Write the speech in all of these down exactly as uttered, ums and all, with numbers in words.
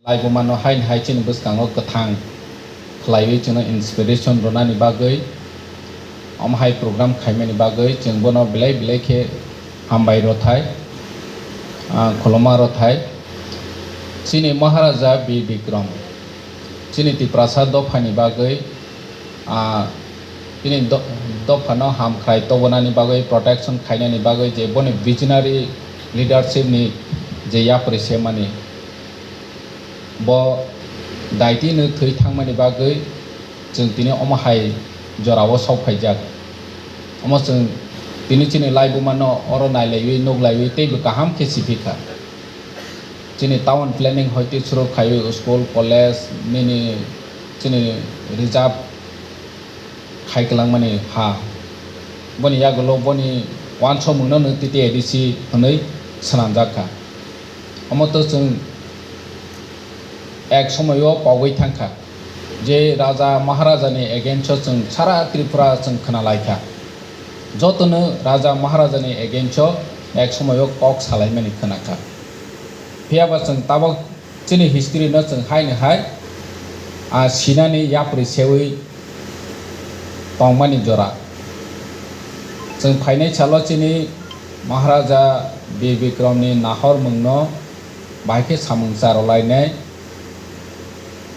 Laibuma no haini hai chini bwskango kwthang khlaiwi chwngno inspiration rwnani bagwi, omo hai program khaimani bagwi chwng bono belai belai khe hambai rwthai, ah, khuluma rwthai. Chini Maharaja Bir Bikram chini Tiprasa dophani bagwi, ah, chini do-, dophano hamkrai tobonani bagwi, protection khainani bagwi je boni visionary leadership ni je yapri semani, bo daitino thwi thangmani bagwi chwng tini omo hai jorao sok phaijak. Omo chwng tini chini laibuma no oro nailaiwi, nuklaiwi teibo kaham khe siphi kha. Chini town planning hoite suru khaiwi school, college, nini chini reserve khai kwlangmani ha. Boni yagulo boni uansukmungno nwng T T A D C hwnwi swnamjak kha. Omo to chwng ek somoio pogwi thang kha, je Raja Maharajani against o chwng sara Tripura chwng khna lai kha. Jotono Raja Maharajani against o ek somoio kok salaimani khna kha. Phiya ba chwng tabok chini history no chwng haino hai, ah, sinani yapri sewi tongmani jora. Chwng phainai salo chini Maharaja Bir Bikramni nahormungno bahai khe samung charwlainai,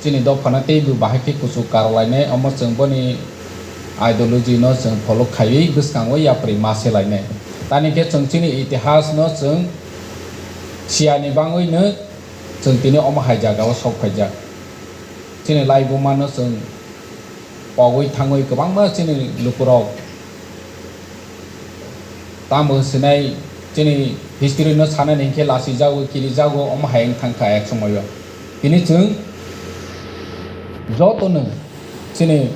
chini dophano teibo bahai khe kuchuk karwlainai, omo chwng boni ideology no chwng follow khaiwi bwskango yapri ma selainai. Tani khe chwng chini itihas no chwng siyani bangwino chwng tini omo hai jagao sok phaijak. Chini laibuma no chwng pogwi thangwi kwbangma chini lukurok tamo sinai chini history no sanani hinkhe lasijago, kirijago, omo hai wng thangkha ek somoio. Tini chwng jotono chini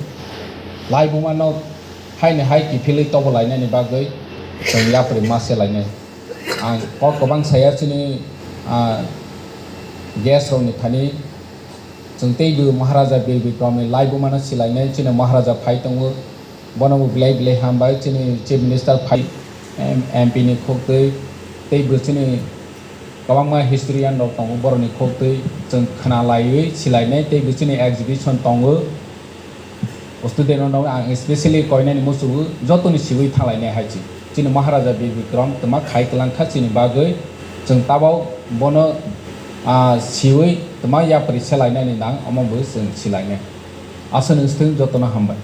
laibuma no haini hai kiphilwi tobolainani bagwi chwng yapri ma selainai. Ang kok kwbang saya chini, ah, guest rokni thani. Chwng teibo Maharaja Bir Bikramni laibumano silainai, chini Maharaja phai tongo, bono bo belai belai hambai, chini Chief Minister phai, em, M P ni khuktwi, teibo chini kwbangma historian rok tongo, borokni khuktwi chwng khna laiwi silainai, teibo chini exhibition tongo. O student rok ang specially koinani muchungo, jotoni siwi thanglainai hai se. Chini Maharaja Bir Bikram twma khai kwlang kha chini bagwi, chwng tabok bono, ah, siwi twma yapri selainani nang, omo bo chwng silainai. Aswk nwng swtwng jotono hambai.